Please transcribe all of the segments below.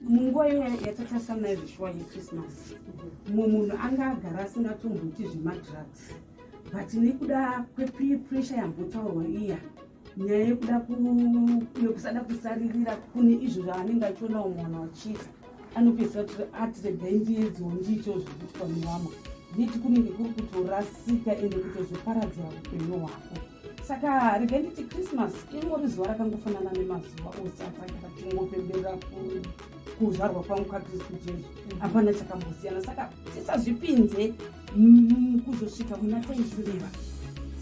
Munguva iyo yatatarisana nayo zveshuwa yeChristmas, mumwe munhu anga agara asingatomboiti zvemadrugs, but nekuda kwepeer pressure yambotaurwa iya, nyaya yekuda yekusada kusaririra kune izvo zvaanenge achiona umwe vanhu vachiita, anopedzisa kuti ati regai ndiedzewo ndiitewo zvekuitwa nevamwe, yeti kunenge kuri kutorasika ende kutozoparadzira upenyu hwako. Saka regai nditi Christmas ingori zuva rakangofanana nemazuva ose atagara tingopemberera kuzvarwa kwangu kwaKristu Jesu. Hapana chakambosiyana, saka tisazvipinze kuzosvika muna taisireva.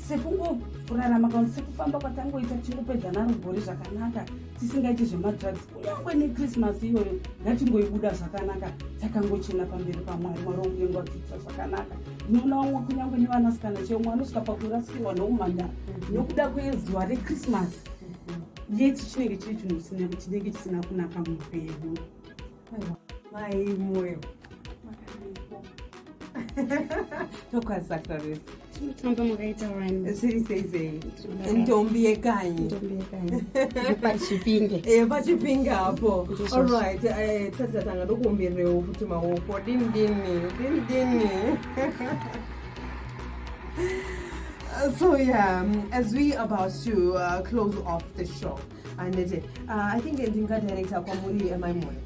Sekungorarama kana sekufamba kwatangoita, tingopedza naro gore zvakanaka tisingaiti zvemadrugs. Kunyange neChristmas iyoyo ngatingoibuda zvakanaka, takangochena pamberi paMwari. Mwari wokudenga watiitira zvakanaka. Ndinoona vamwe, kunyange nevanasikana chemwe, anosvika pakurasikirwa noumhandara nokuda kwezuva reChristmas, yeti chinenge chiri chinhu chinenge chisina kunaka muupenyu. Mai Moyo, tokwazisa Clarice. Tinotamba, makaita wani? Zviri sei sei, ndombi yekanyi? Ndombi yekanyi pachipinge. Pachipinge apo. Alright, tisati tatanga, ndokuomberewo futi maoko. Dini dini dini dini. So yeah, as we about to close off the show, andete I think ndingadirecta kwamuri, mai Moyo.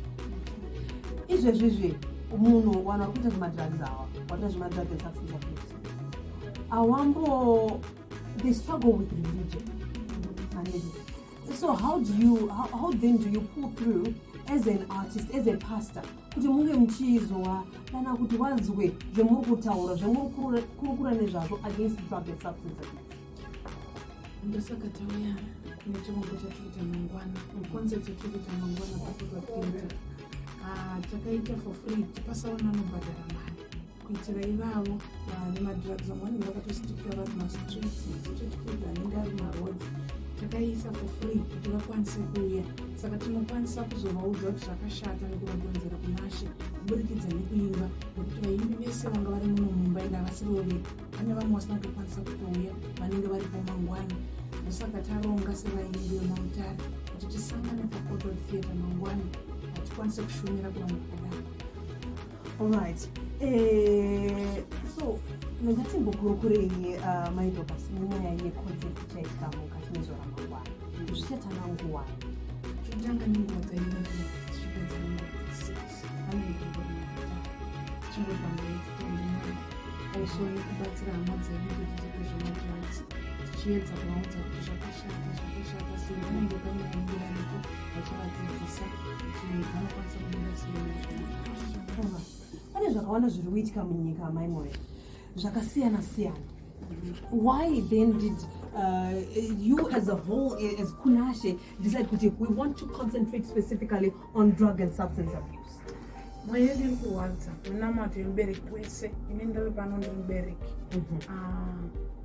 Izvezvizvi munhu, vanhu vari kuita zvemadrugs awa, wakuita zvemadrug and substance abuse awambo, they struggle with religion, andete? So how then do you pull through as an artist, as a pastor, kuti munge muchizwa kana kuti wazwe zvemuri kutaura, zvemuri kurukura nezvazvo against drug and substance abuse? Ndosaka tauya nechirongwa chatiri kuita mangwana, concert yatiri kuita mangwana paPepa Theatre. Takaita for free, tipasaona anobhadhara mari, kuitira ivavo vane madrugs. Vamwe vanenge vakatostika vari mastreets, street kids anenge ari maroads. Takaisa for free kuti vakwanise kuuya, saka tinokwanisa kuzovaudza kuti zvakashata nekuvadonzera kunaShe kuburikidza nekuimba, nekuti vaimbi vese vanga vari muno mumba, ende havasirivo vega, pane vamwe vasina kutokwanisa kutouya vanenge varipo mangwana. Ndosaka taronga sevaimbi vemamutare kuti tisangane paCourtroad Theatre mangwana, hatikwanise kushumira kuvanhu vakadaro. Alright, so ngatimbokurukurei, mai Dorcas, nenyaya yeconcert ichaitika mukati mezuva ramangwana. Zvichatanga nguwai? Tinotanga nenguva dza11, tichipedza nenguva dza6. Panenge ngori magitare, tichingoti vanhu vaititende Mwari, also nekubatsira hama dzedu kuti dzipe zvemadrugs, tichiedza kuvaudza kuti zvakashata, zvakashata sei. Vanenge paine vanenge varipo vachavadzidzisa kuti vanokwanisa kubuda sei muzvemadrugs. Pane zvakawanda zviri kuitika munyika, mai Moyo, zvakasiyana siyana. Why then did you as a whole, as Kunashe, decide kuti we want to concentrate specifically on drug and substance abuse? Mwoyo yedu iri kurwadza munamato yemubereki wese. Ini ndiri pano, ndiri mubereki. Ah,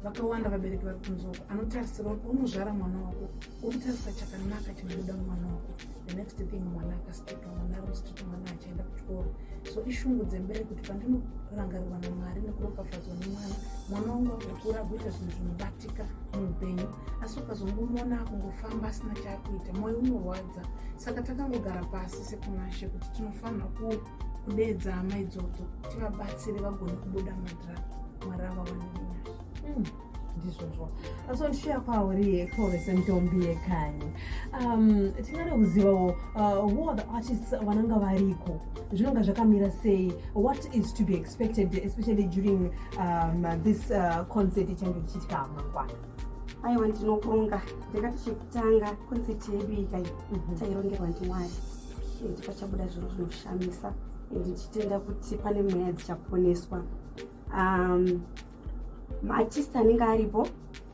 vakawanda vabereki vari kunze uko anotarisira kuti unozvara mwana wako, uri kutarisa chakanaka chinobuda mumwana wako. The next thing, mwana akastika, mwana ari mustreet, mwana achaenda kuchikoro. So ishungu dzemubereki kuti pandinorangarirwa naMwari nekuropafadzwa nemwana, mwana wangu agokura agoita zvinhu zvinobatika muupenyu. Asi ukazongomuona akungofamba asina chaakuita, mwoyo unorwadza. Saka takangogara pasi sekuNashe kuti tinofanira kudeedza hama idzodzo, tivabatsire vagone kubuda madrug, Mwari avawane nenyasha. Ndizvozvo. So ndishiya kwauri, Clovis ndombi yekanyi. Tingada kuzivawo who are the artists vananga variko, zvinonga zvakamira sei, what is to be expected, especially during this concert ichange ichiitika mangwana? Aiwa, ndinokunga ndingati chekutanga, concert yedu ikai tairongerwa ndiMwari, and pachabuda zviro zvinoshamisa, and ndichitenda kuti pane mweya dzichaponeswa. Maartist anenge aripo,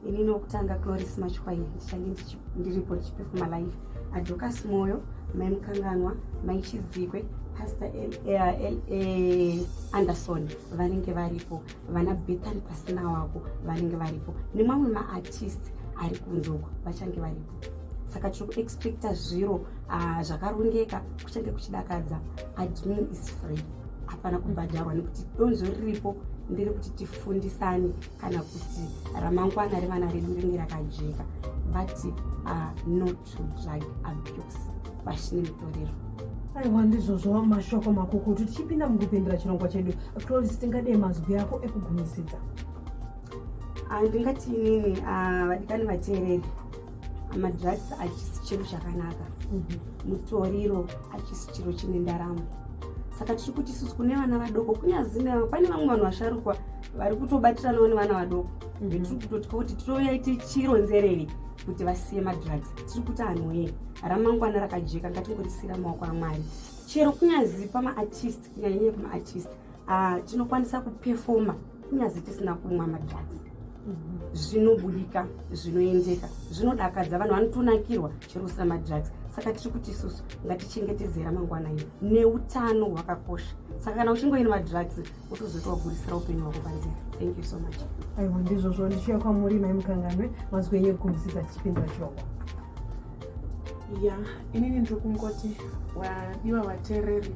inini wokutanga, Cloris Machwai, ndichange ndiripo ndichiperforma live, aDocas Moyo, Mai Mukanganwa, Mai Chidzikwe, Pastor L. Anderson vanenge varipo, vana Bethan Pasina wako vanenge varipo, nemamwe maartist ari kunze uko vachange varipo. Saka tiri kuexpecta zviro zvakarongeka, kuchange kuchidakadza. Admin is free, hapana kubhadharwa, nekuti donzvo riripo nderekuti tifundisane kana kuti ramangwana revana redu ringe rakajeka. Vati no to drug abuse, pasi nemutoriro. Aiwa, ndizvozvo, mashoko makukutu. Tichipinda mukupindura chirongwa chedu, Cloris, tingade mazwi ako ekugumisidza. Ah, ndingati inini, ah, vadikani vateereri, madrugs hachisi chiro chakanaka. Mutoriro hachisi chiro chine ndaramo. Saka tiri kuti isusu kune vana vadoko, kunyazi pane vamwe vanhu vasharukwa vari kutobatiranawo nevana vadoko, tiri kutotya kuti titouya tichironzereri kuti vasiye madrugs. Tiri kuti anhuye, ramangwana rakajeka, ngatingorisira maoko aMwari. Chero kunyazi pamaartist, kunyanyanya pamaartist, ah, tinokwanisa kupefoma kunyazi tisina kumwa madrugs. Zvinobudika, zvinoendeka, zvinodakadza, vanhu vanotonakirwa chero usina madrugs. Saka tiri kuti isusu ngatichengetedzei ramangwana ino neutano hwakakosha. Saka kana uchinge uine madrugs, utozoita wagurisira upenyu hwako panzira. Thank you so much. Aiwa, ndizvozvo. Ndichiuya kwamuri, Mai Mukanganwe, mazwi enyu ekugumisidza tichipindura chirongwa. Ya, inini ndiri kungoti, wadiwa vateereri,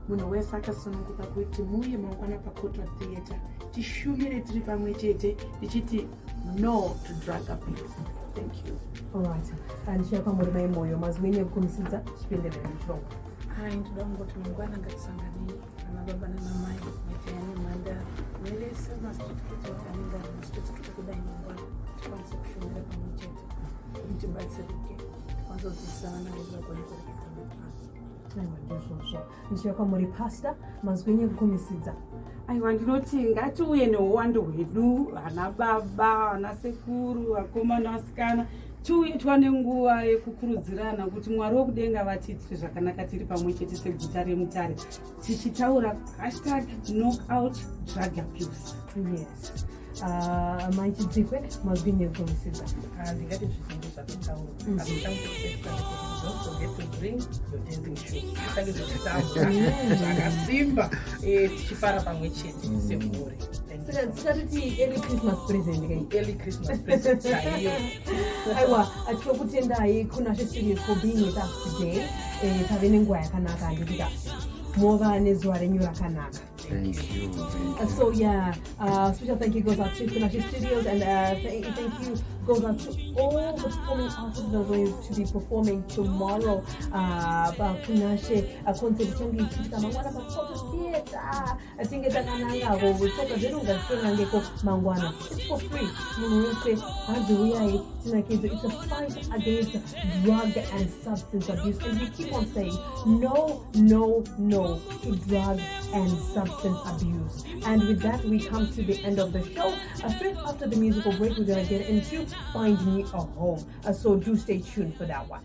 munhu wese akasununguka kuti muuye mangwana paCotwa Theatre, tishumire tiri pamwe chete tichiti no to drug abuse. Thank you. Alright, ndichiuya kwamuri, Mai Moyo, mazwi enyu ekugumisidza tichipindirira muchirongwa. Hai, ndoda kungoti mangwana ngatisanganei, vana baba nanamai, majaya nemhandara, nevese mastreet kids vanenge ari mastreets. Tiri kudai mangwana tikwanise kushumira pamwe chete kuti tibatsirike, tikwanise kudzidzisa vana vedu vagone kureketa madrugs. Aiwa, ndizvozvo. Ndichiuya kwamuri, Pastor, mazwi enyu ekugumisidza. Aiwa, ndinoti ngatiuye neuwandu hwedu, vana baba, vana sekuru, vakomana, vasikana, tiuye tiwane nguva yekukurudzirana kuti Mwari wokudenga vatiitire zvakanaka tiri pamwe chete seguta reMutare, tichitaura #KnockoutDrugAbuse. Yes. Mai Chidzikwe, mazwi enyu ekugumisidza. Ah, ndingati zvizhinji zvakutaurwa, asi changu don't forget to bring your dancing shoes. Tichange tichitamba zvakasimba, tichifara pamwe chete semhuri. Thank you. Saka tisatiti early Christmas present kai? Early Christmas present chaiyo. Aiwa, tinokutendai Kunashe Studios for being with us today. Tave nenguva yakanaka, handitika? Mova nezuva renyu rakanaka. Thank you. Thank you. So yeah, special thank you goes out to Kunashe Studios and thank you goes out to all the performing artists that are going to be performing tomorrow. Kunashe concert ichange ichiitika mangwana paCotwa Theatre. Tinge takanangako, tsoka dzedu ngadzitonangeko mangwana. It's for free. Munhu wese hanzi uyai tinakidzo. It's a fight against drug and substance abuse, and we keep on saying no, no, no to drug and substance abuse. And with that, we come to the end of the show. Straight after the musical break, we're gonna get into Find Me a Home. So do stay tuned for that one.